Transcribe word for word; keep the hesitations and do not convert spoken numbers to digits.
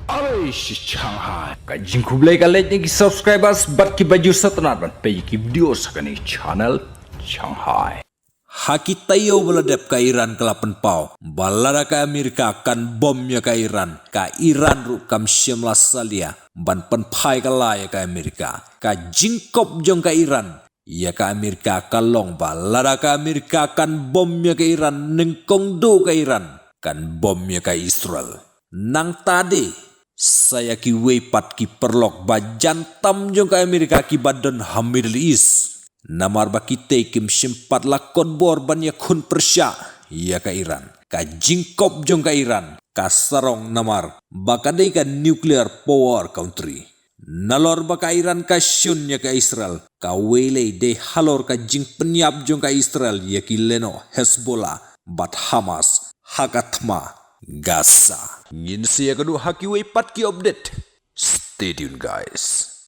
Alai shi Shanghai. Ka jingkhublei ka leit na ki subscribers bad ki bajur satanat ban peit ki video sa kane channel Shanghai. Ha ki taïew ba la dep ka Iran ka la pynpaw ba lada ka Amerika kan bom ïa ka Iran, ka Iran ruh kam shym la salia ban pynphai ka la ïa ka Amerika. Ka jingkop jong ka Iran ïa ka Amerika ka long ba lada ka Amerika kan bom ïa ka Iran, nyngkong duh ka Iran kan bom ïa ka Israel. Nangta de sa ïa kiwei pat ki paralok ba jan tam jong ka Amerika kiba don ha Middle East. Namar ba kitei kim shym pat la kot bor ban ïakhun pyrshah ïa ka Iran. Ka jingkop jong ka Iran ka sarong namar ba ka dei ka nuclear power country. Nalor ba ka Iran ka shun ïa ka Israel, kawei lei dei halor ka jingpynïap jong ka Israel ïa ki lehnoh Hezbollah bad Hamas ha ka thma Gaza. Ngin sa ïakynduh ha kiwei pat ki update. Stay tuned, guys.